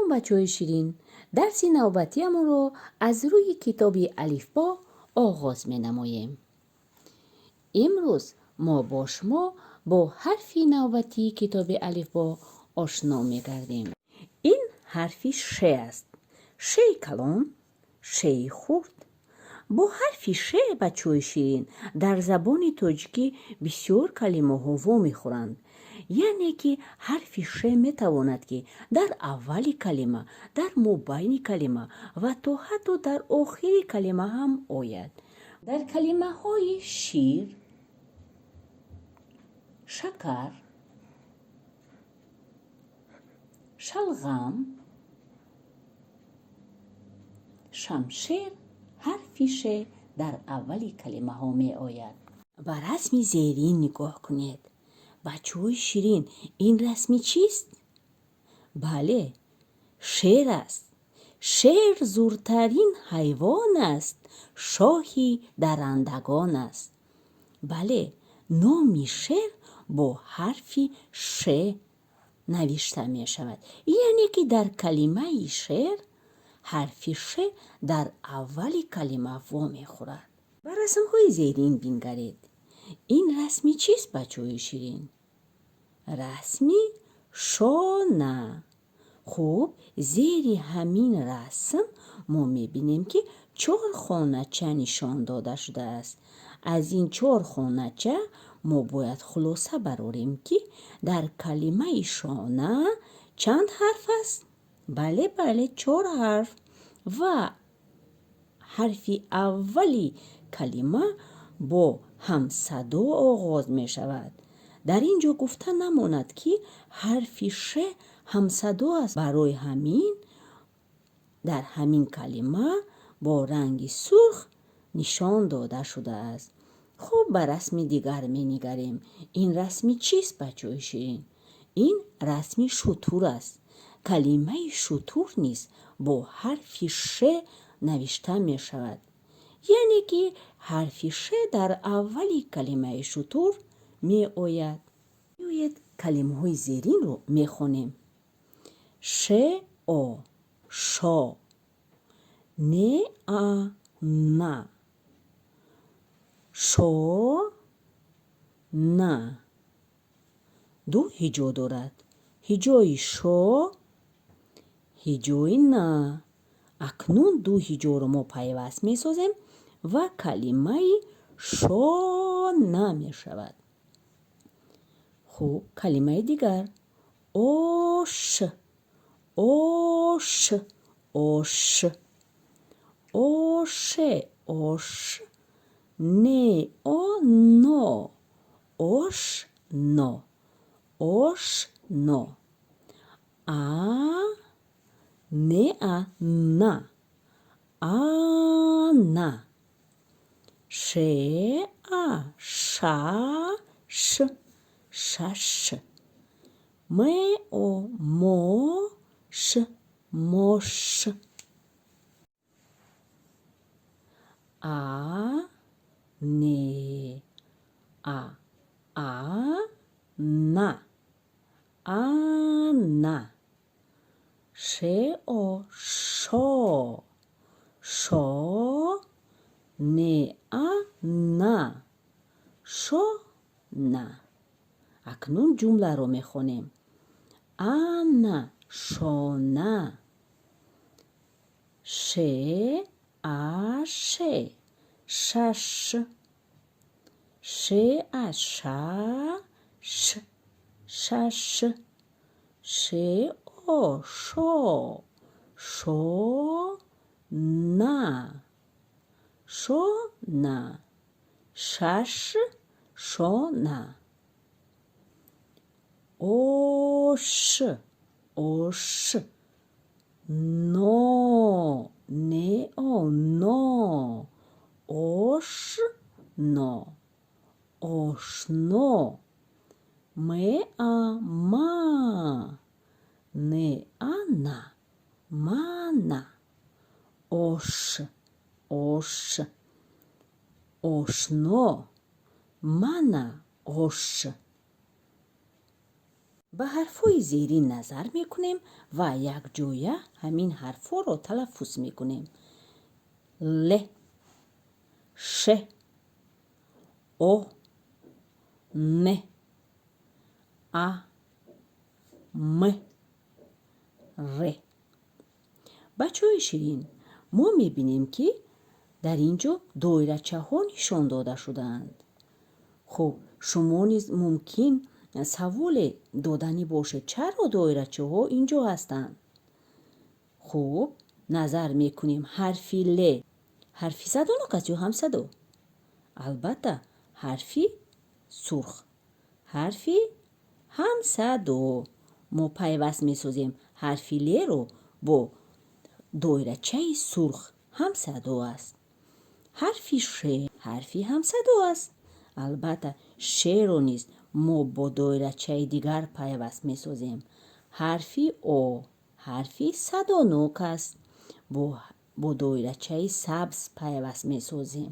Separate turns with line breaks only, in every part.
Салом, бачаҳои ширин! Дарси навбатиамонро аз рӯи китоби Алифбо оғоз менамоем. Имрӯз мо бо шумо бо ҳарфи навбатии китоби Алифбо ошно мегардем. Ин ҳарфи Ш аст. Ши калон, ши хурд. Бо ҳарфи Ш, бачаҳои ширин, дар забони тоҷикӣ бисёр калимаҳо вомехӯранд. Яъне ки ҳарфи Ш метавонад, ки дар аввали калима, дар мобайни калима ва то ҳатто дар охири калима ҳам ояд. Дар калимаҳои шир, шакар, шалғам, шамшер ҳарфи Ш дар аввали калимаҳо меояд. Ба расми зерин нигоҳ кунед. Бачаҳои ширин, ин расми чист? Бале, шер аст. Шер зуртарин ҳайвон аст, шоҳи дарандагон аст. Бале, номи шер бо ҳарфи Ш навишта мешавад. Яъне ки дар калимаи шер ҳарфи Ш дар аввали калима вомехӯрад. Ба расмҳои зерин бингаред. Ин расми чист, бачаҳои ширин? Расми шона. Хуб, зери ҳамин расм мо мебинем, ки чор хонача нишон дода шудааст. Аз ин чор хонача мо бояд хулоса барорем, ки дар калимаи шона чанд ҳарф аст? Бале, бале, чор ҳарф. Ва ҳарфи аввали калима бо ҳамсадо оғоз мешавад. Дар ин ҷо гуфта намонад, ки ҳарфи Ш ҳамсадо аст. Барои ҳамин дар ҳамин калима бо ранги сурх нишон дода шудааст. Хуб, ба расми дигар менигарем. Ин расми чист, бачаҳои ширин? Ин расми шутур аст. Калимаи шутур низ бо ҳарфи Ш навишта мешавад. Яъне ки ҳарфи Ш дар аввали калимаи шутур меояд. Биёед, калимаҳои зеринро мехонем. Ш О шо, Н А на, шо на. Ду ҳиҷо дорад: ҳиҷои шо, ҳиҷои на. Акнун ду ҳиҷоро мо пайваст месозем ва калимаи шона мешавад. Хуб, калимаи дигар: ош, ош, ош, оше, ош, не о но, ошно, ошно, а не а на, ана, ше а ша ш, шаш, м о мо ш, мош, а не а а на, ана, ше о шо, шо, не а на, шона. Акнун ҷумларо мехонем: ана шона, ше а ше шаш, ше а ша ш, шаш, ше о шо, шо на, шона, шаш, шона, ош, ош, но, не о но, ошно, ошно, м а ма, не а на, мана, ош, ош, ошно, мана, ош. Ба ҳарфҳои зерин назар мекунем ва якҷоя ҳамин ҳарфҳоро талаффуз мекунем. Л, Ш, О, Н, А, М, Р. Бачаҳои ширин, мо мебинем, ки дар ин ҷо доирачаҳо нишон дода шудаанд. Хуб, шумо низ мумкин саволе доданӣ бошед, чаро доирачаҳо ин ҷо ҳастанд? Хуб, назар мекунем ҳарфи Л. Ҳарфи садонок аст ё ҳамсадо? Албатта, ҳарфи сурх, ҳарфи ҳамсадо. Мо пайваст месозем ҳарфи Л-ро бо доирачаи сурх, ҳамсадо аст. Ҳарфи Ш ҳарфи ҳамсадо аст. Албатта, Ш-ро низ мо бо доирачаи дигар пайваст месозем. Ҳарфи О ҳарфи садонок аст. Бо доирачаи сабз пайваст месозем.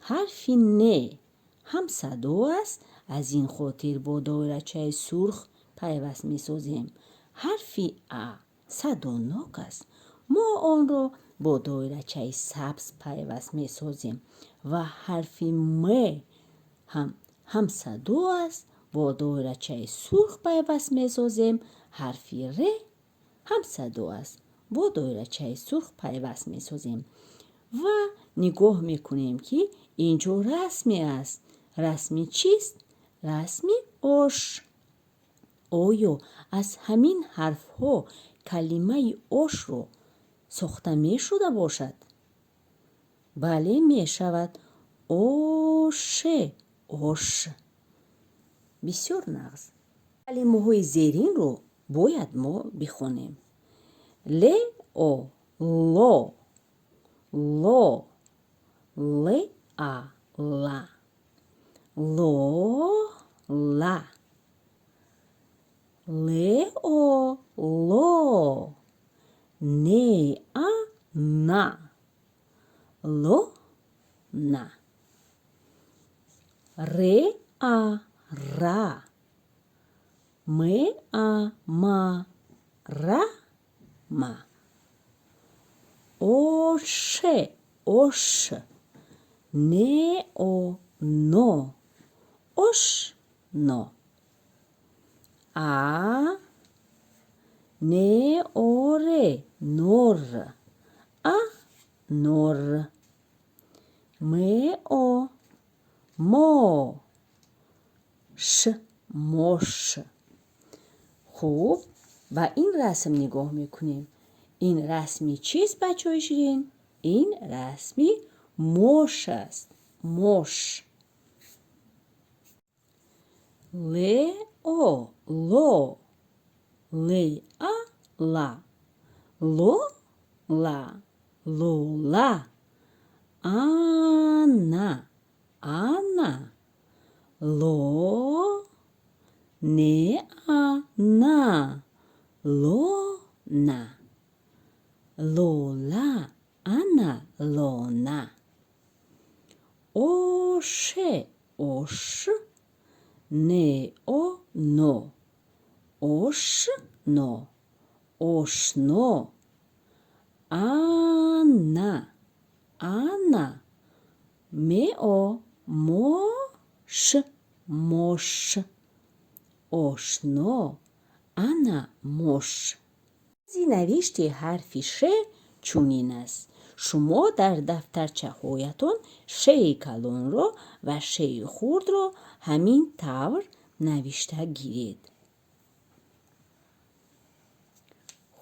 Ҳарфи Н ҳамсадо аст, аз ин хотир бо доирачаи сурх пайваст месозем. Ҳарфи А садонок аст. Мо онро бо доирачаи сабз пайваст месозем ва ҳарфи М ҳам ҳамсадо аст, бо доирачаи сурх пайваст месозем. Ҳарфи Р ҳамсадо аст, бо доирачаи сурх пайваст месозем. Ва нигоҳ мекунем, ки ин ҷо расме аст. Расми чист? Расми ош. Оё аз ҳамин ҳарфҳо калимаи ошро сохта мешуда бошад? Бале, мешавад. Оше, ош. Бисёр нағз. Калимаҳои зеринро бояд мо бихонем. Л, О, ло, ло, Л, А, ла, ло, ла, Л, О, ло, Н, А, на, ло, на, Р, А, ра, М, А, ма, ра, ма, О, Ш, ош, Н, О, но, ош, но, А, Н, О, Р, нор, А, нор, М, О, мо, Ш, мош. Хуб, ба ин расм нигоҳ мекунем. Ин расми чист, бачаҳои ширин? Ин расми мош аст. Мош. Л, О, ло, Л, А, ла, ло, ла, лола, Ана, Ана, ло, Н, А, на, ло, на, лола, Ана, лона, О, Ш, ош, Н, О, но, ош, но, ошно, Ана, Ана, М, О, мо, Ш, мош, ошно, Ана, мош. Навишти ҳарфи Ш чунин аст. Шумо дар дафтарчаҳоятон шеи калонро ва шеи хурдро ҳамин тавр навишта гиред.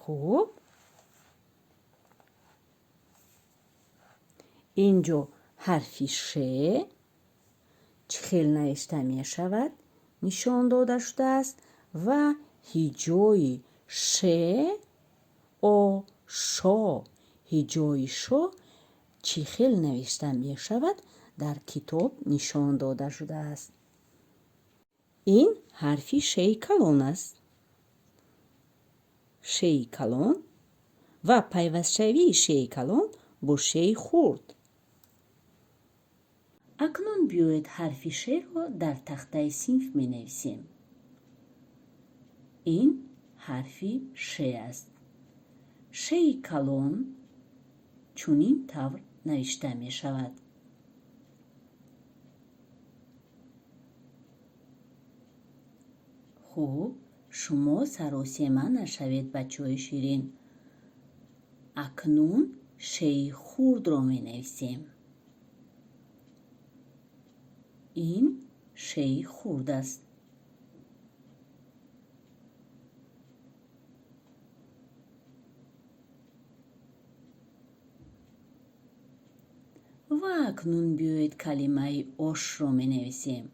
Хуб, ин ҷо ҳарфи Ш чӣ хел навишта мешавад нишон дода шудааст ва ҳиҷои Ш, О, шо, ҳиҷои шо чӣ хел навишта мешавад дар китоб нишон дода шудааст. Ин ҳарфи шеи калон аст. Шеи калон ва пайвастшавии шеи калон бо шеи хурд. Акнун биёед ҳарфи шеро дар тахтаи синф менависем. Ин ҳарфи ше аст. Шеи калон чунин тавр навишта мешавад. Хуб, шумо саросема нашавед, бачаҳои ширин. Акнун шеи хурдро менависем. Ин шеи хурд аст. Ва акнун биёед калимаи ошро менависем.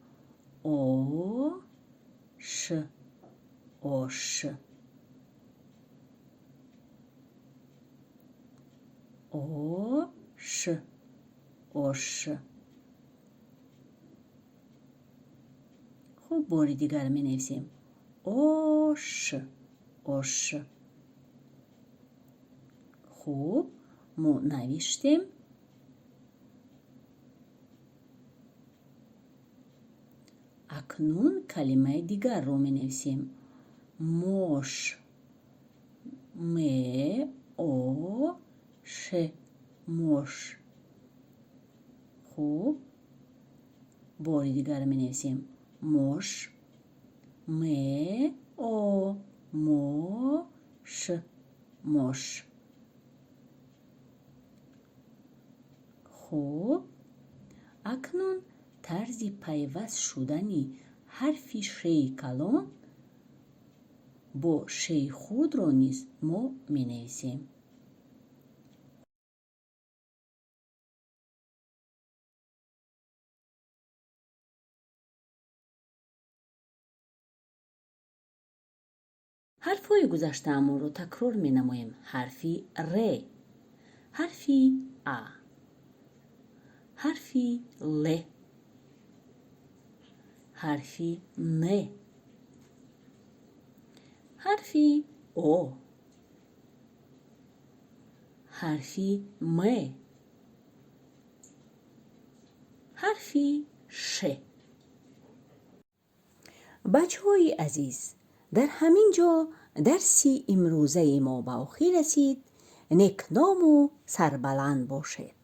О ш, ош. О ш, ош. Хуб, бори дигар менависем. Ош, ош. Хуб, мо навиштем. Акнун калимаи дигарро менависем. Мош. М о ш, мош. Хуб, бори дигар менависем. Мош. М о мо ш, мош. Хуб, акнун тарзи пайваст шудани ҳарфи шеи калон бо шеи хурдро низ мо менависем. Ҳарфҳои гузаштаамонро такрор менамоем. Ҳарфи р, ҳарфи а, ҳарфи л, ҳарфи н, ҳарфи о, ҳарфи м, ҳарфи ш. Бачаҳои азиз, дар ҳамин ҷо дарси имрӯзаи мо ба охир расид. Некному сарбаланд бошед.